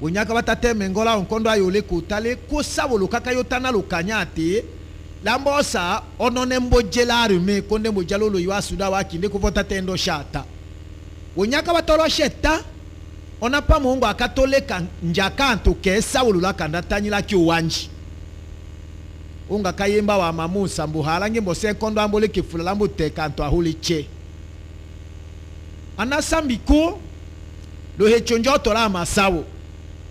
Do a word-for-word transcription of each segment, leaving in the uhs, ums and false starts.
Wonyaka bata teme ngo la onkondo ayo leka otale ko Sawolo kaka yo tana lo kanya te. Lamba osa onone mbo je la arme konde mbo ja lolo iwa suda wa kinde ko vota tendo shata. Wonyaka bata olo sheta. Ona pa mongo aka toleka nja kanto ke Sawolo la kanda tanyila ki owanji. Onga kayemba wa mamu nsambu hala nge mbo se nkondo ambo leke fula lambu te kanto ahuli che. Ana sambi ko lo hecho njoto la masawo.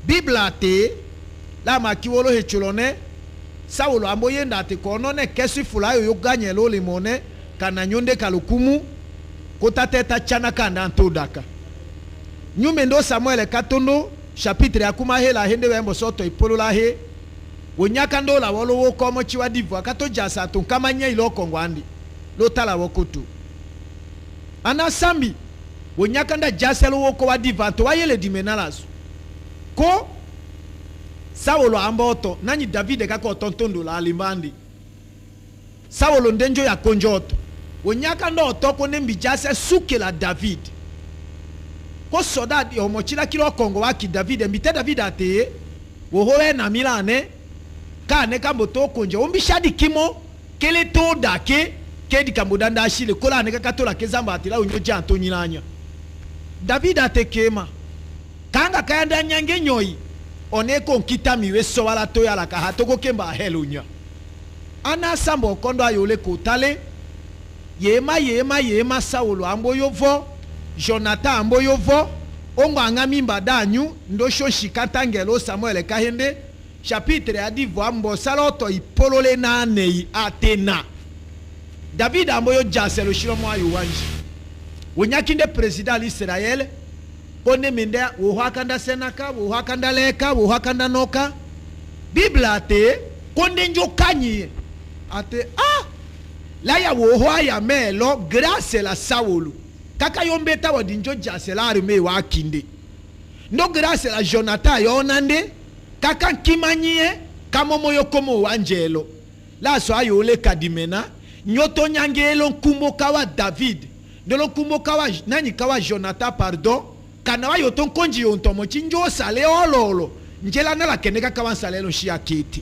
Biblia te la maki wolo hecho lone. Sawolo ambo yenda te kono ne kesi fula yo yo ganye lo limone kana nyonde ka lukumu. Kota teta chana kanda nto daka. Nyume ndo Samuele katondo chapitre ya kuma hela hende wembo soto ipolo la he. Wonyaka ndo la wolo woko omochi wa divu aka to jasa to nkama nye ilo kongo andi. Lo tala woko tu. Ana sambi. Wonyaka nda jasa lo woko wa divu anto wa yele dimena lasu. Ko Sawolo ambo oto nanyi Davide kaka oto ntondo la alimbandi. Sawolo nde njo ya konjo oto. Wonyaka ndo oto ko ne mbi jasa suke la David. Ko soda di omochi la kilo kongo wa ki David mbi te David ate. Woho wena milane. Kane kambo to konje ombi shadi kimo. Kele to dake. Kedi kambo danda ashile kola ane kaka tola ke zamba ate la onyo ja nto nyilanya. David ate kema. Kanga kayanda nyange nyoi. One ko nkita miwe sowala toyala kaha toko kemba ahelo nya. Ana sambo kondo ayo leka otale. Yema yema yema Sawolo ambo yo vo. Jonata ambo yo vo. Ongo anga mimba danyu ndo shonshi kata ngelo Samuele kahende. Chapitre ya divu ambo sala oto ipolo le nane i atena. David ambo yo jaselo shilo mwa yo wanji. Wonyaki nde prezida la Israel. Konde mende woho akanda senaka woho akanda leka woho akanda noka. Biblia ate konde njo kanyi ate ah. Laya woho aya melo grase la Sawolo. Kaka yo mbeta wadi njo jasela arme wa kinde. Ndo grase la Jonata yo nande. Kaka nkimanyi e. Kamomo yo komo wanjelo. Laso ayo leka dimena nyoto nyangelo nkumbo kawa David. Ndolo nkumbo kawa nanyi kawa Jonata pardon. Kana wa yoto nkonji yo ntomo chi njo sale ololo. Njela nala keneka kawa nsalelo nshi akiti.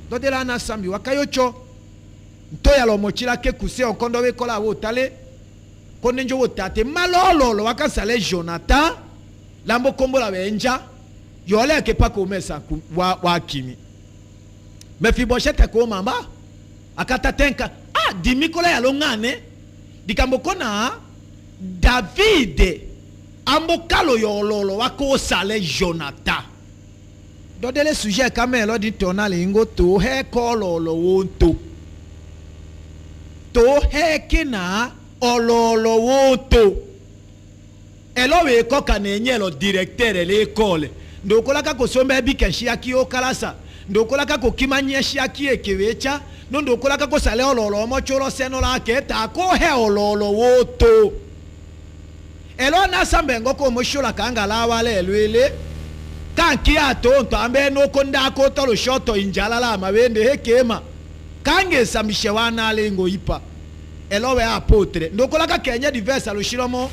Ndodela ana sambi waka yo cho. Ntoya lomo chila ke kuse onkondo we kola wo tale. Konde njo wo tate malololo waka nsale Jonata. Lambo kombola wenja. Yole ake paka omesa wa wa kimi. Mefiboshete ko mamba. Akata tenka ah dimi kola yalo ngane. Dikambo kona Davide. Ambo kalo yololo waka osale Jonata. Dodele suje kamelo di tona lingo tohe kololo wonto. Tohe kena ololo wonto. Elo we ko kanenye elo directeur ele ekole. Ndokola kako sombe bike nshi aki okalasa. Ndokola kako kimanye nshi aki ekewecha. No ndokola kako sale ololo omo cholo seno lake tako he ololo wonto. Elo nasambe ngo ko moshola kanga lawa lelwele. Kanki ato nto ambe no konda ko tolo shoto injala la mawende hekema. Kange sambishe wana lengo ipa. Elo we apotre ndokola ka kenya divesa lushilomo.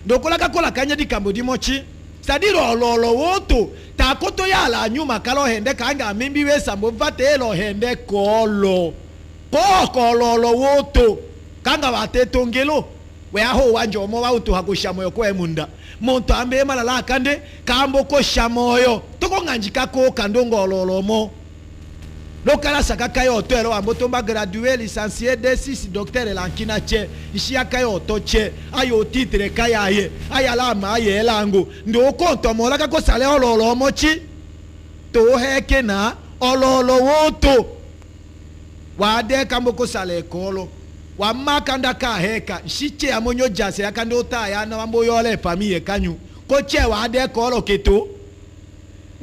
Ndokola ka kola kanya dikambo dimochi. Sadiro ololo wonto. Takoto yala nyuma kalo hende kanga mimbi we sambo vate elo hende kolo. Koko ololo wonto. Kanga wate tongelo. We aho wanje omo wa untu hakusha moyo kwe munda. Muntu ambe malala kande kambo kosha moyo toko nganjika ko kandongo ololomo. Lokala saka kayo oto elo ambo tomba gradué licencié de six docteur la nkina che. Nshi akayo oto che. Ayo titre kayaye. Ayalama aye elango. Ndo konto mola kako sale ololomo chi. Tohe kena ololo wonto. Wade kambo kosale kolo. Wamma kanda kaheka nshi che amonyo jase akande ota yana wambo yole pamiye kanyu. Ko che wade kolo keto.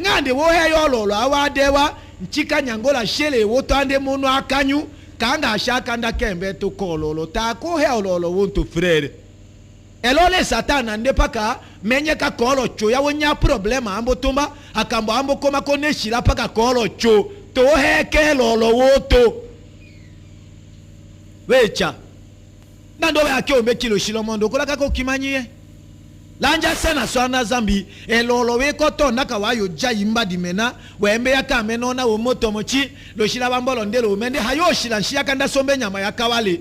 Ngande wohe yololo awade wa nchika nyangola shele woto ande mono akanyu. Kanga asha kanda kembe to kololo tako he ololo wonto frere. Elo le satana nde paka menye ka kolo cho ya wonya problema ambo tumba akambo ambo koma kone shila paka kolo cho. Tohe ke lolo woto. Wecha. Nando we ake ombe kilo shilomo ndokola kako kimanyiye. Lanja sena so ana Zambi, elolo wekɔ tona ka wayo ja imba dimena, wembe ya kame nona wo moto mochi, loshila bambolo ndelo umende, hayo shila nshi ya kanda sombe nyama ya kawale.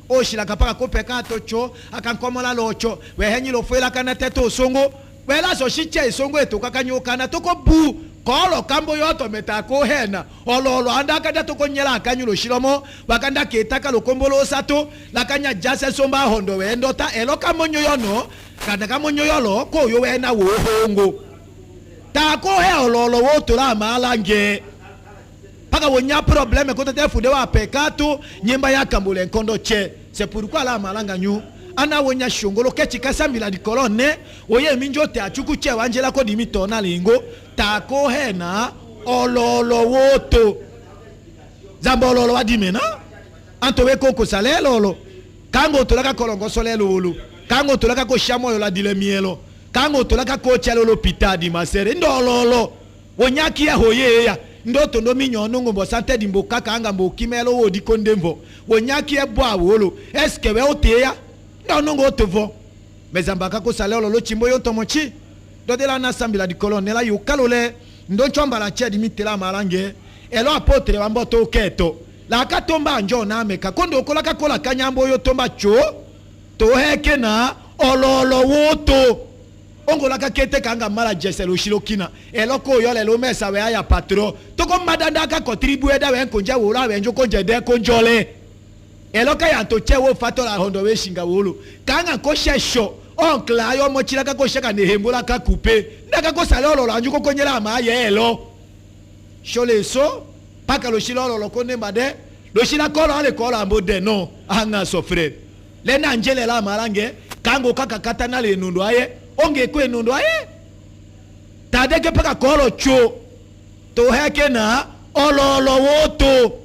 Oshila kapaka kopeka tocho, akankomola locho, wehenyi lofwela kana teto osongo, wela so shiche isongo eto kakanyo kana toko bu, kolo kambo yoto meta kohena, ololo anda kanda toko nyela akanyo loshila mo, wakanda keta ka lokombolo sato, lakanya jase somba hondo wendo ta, elo kamonyo yono, kana kamonyo yolo, koyo wena wohongo. Ta kohe ololo woto la malange. Paka wonya problème ko tete fude wa pekatu, nyemba ya kambule nkondo che. C'est pourquoi la malanga nyu. Ana wonya shongolo kechi kasambila dikolo ne, oye minjo te achuku che wanjela ko dimi tona lingo, ta kohena ololo woto. Zamba ololo wa dimena, anto wekɔ kosala elolo. Kango tolaka kolongosola elolo. Kango tolaka kosha moyo la dile mielo. Kango tolaka kocha lolo pita di masere. Ndo ololo. Wonyaki ya hoyeya. Ndo tondo minyo nongo mbo sante di mbo kaka anga mbo kimelo wo di konde mvo. Wonyaki ya bwa wolo. Est-ce que we oteya? Ndo nongo otovo. Mais Zamba kakosala ololo chimbo yo tomochi. Dodela na sambila dikolo nela yo kalole. Ndo nchombala che dimitela malange. Elo apôtre bamboto keto. La katomba njo na meka. Kondo kola kakola kanyambo yo tomba cho. Tohekena ololo woto. Ongola kakete kanga mala jeselo shilokina. Elo koyole lo mesa we aya patro. Toko madanda ka contribuer da we nkonja wola we njo konje de konjole. Elo kayanto che wo fato la hondo we shinga wolo. Kanga koshe sho. Onkla yo mochila kakoshe kane hembo la kakupe. Nda kakosala ololo anju kokonyela ma ye elo. Shole so, paka loshila ololo kone mbade, loshila kolo ale kolo ambo de no, anga sofre. Lena njele la malange, kango kakakata na le nundu aye, onge kwe nundu aye. Tadeke paka kolo cho, tohekena, ololo woto.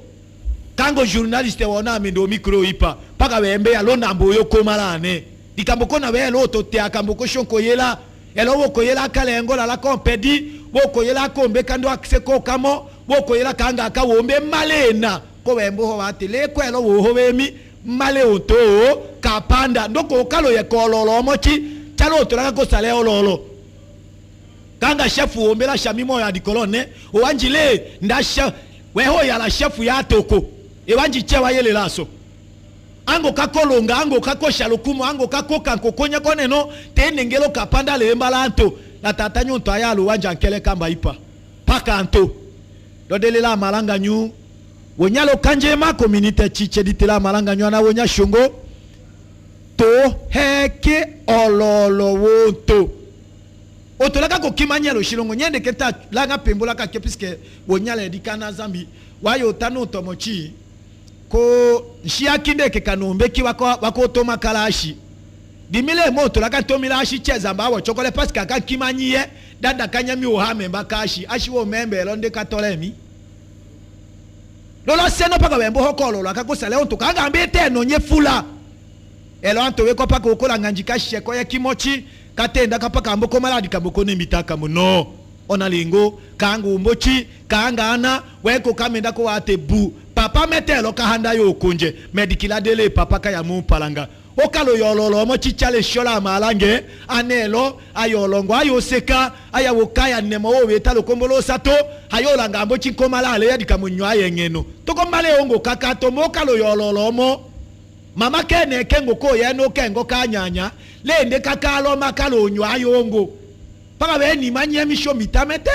Kango journaliste wona mindo micro ipa, paka wembe ya londa mbo yo komalane. Dikambo kona we loto te akambo ko shonko yela. Elo woko yela kalengo la la kompedi, woko yela kombe kando akse ko kamo, woko yela kanga ka wombe malena. Ko wembo ho wate le ko elo wo ho wemi, male onto, kapanda, ndoko kalo ye kololo mochi, chalo otolaka kosala ololo. Kanga shefu wombe la shami moya dikolone, owanjile, nda she-, weho yala shefu ya toko, ewanji chewa yele laso. Ango kakolonga, ango kakosha lukumo, ango kakoka nkokonya koneno, tenengelo kapanda lemba lanto, la tata nyonto aya luwanja nkele kamba ipa. Paka nto. Dodele la malanga nyu. Wonya lo kanje ma communauté chiche dite la malanga nyu ana wonya shongo. Toheke ololo wonto. Otolaka kokimanya lo shilongo nyende keta langa pembola kake puisque wonya le dikana Zambi. Wayo tano tomochi. Ko nsi ya kinde ke kanombe ki wako, wako toma kala ashi. Dimile mo tolaka tomila ashi che Zamba wo chokole parce que aka kimanyi ye, danda kanyami wo ha memba ka ashi, ashi wo membe elo nde katole mi. Lolo seno paka wembo hokolo, laka kosala onto, kanga mbe te no nye fula. Elo anto weko paka okola nganji ka sheko ya kimochi, katenda kapaka mbo ko maladi ka mbo ko ne mitaka muno. Ona lingo, kangu mbochi, kanga ana, weko kamenda ko wate bu. Papa mete elo kahanda yo konje, medikila dele papa kaya mu palanga. Okalo yololo mochi chale shola malange, anelo, ayolongo, ayoseka, aya wokaya nema wo weta lo kombolo sato, hayolanga mbochi nkomala ale ya dika munyo ayengeno. Toko male ongo kakato mo kalo yololo mo. Mama kene kengo ko yeno kengo kanyanya, lende kakalo makalo nyo ayongo. Paka beni manye misho mitamete.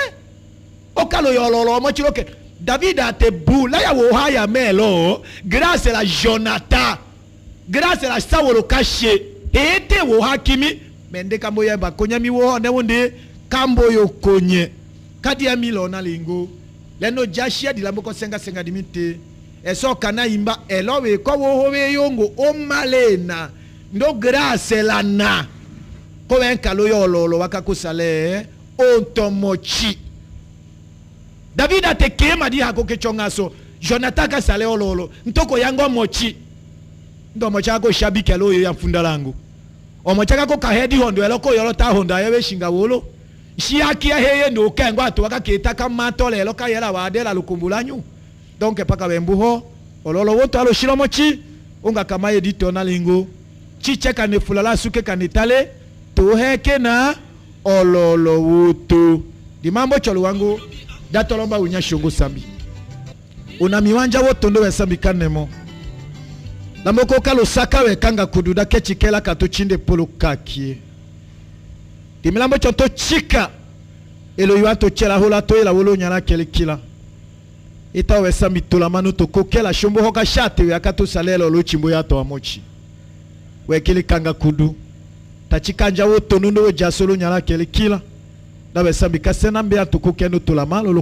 Okalo yololo mo chiloke. David ate bu, la ya woha ya melo, grâce la Jonathan. Grâce la Saul kashe. Ete woha kimi. Mende kambo yemba konya mi woha ne wonde. Kambo yo konye. Kadi ya milo na lingo. Leno jashia dilambo ko senga senga dimite. Eso kana imba elo weko woho weyongo omalena. Ndo grâce la na. Ko wenkalo yololo waka kusale. Onto mochi. David ate kema di hako ke chongaso. Jonathan kasale ololo. Ntoko yango mochi. Ndo mochi ako shabiki alo yo ya mfunda langu. Omochi aka ko kahedi hondo elo ko yolo ta hondo aye we shinga wolo. Nshi aki ya heye ndo kengo atu waka keta ka matole elo ka yela wadela lukumbulanyu. Donc paka wembu ho. Ololo woto alo shilo mochi. Unga kamaye dito na lingo. Chiche kane fulala suke kane tale. Tohekena ololo wutu. Dimambo tolo wangu, datolo mba unya shongo sambi. Una miwanja wotondo wesa mbika nemo. Lambo ko kalo saka we kanga kudu da ketshi kela ka to tshinde polo kakie. Dimilambo tshonto tshika. Elo yua to tshela hola to ila wolo nyala kele kila. Ita wesa mbitula manu to kokela shombo hoka shate we aka to salelo lo tshimbo ya to amotshi. We kili kanga kudu. Ta tshikanja wotondo ndo we jasolo nyala kele kila. Da wesa mbika sena mbe ya to kokendo tula malo lo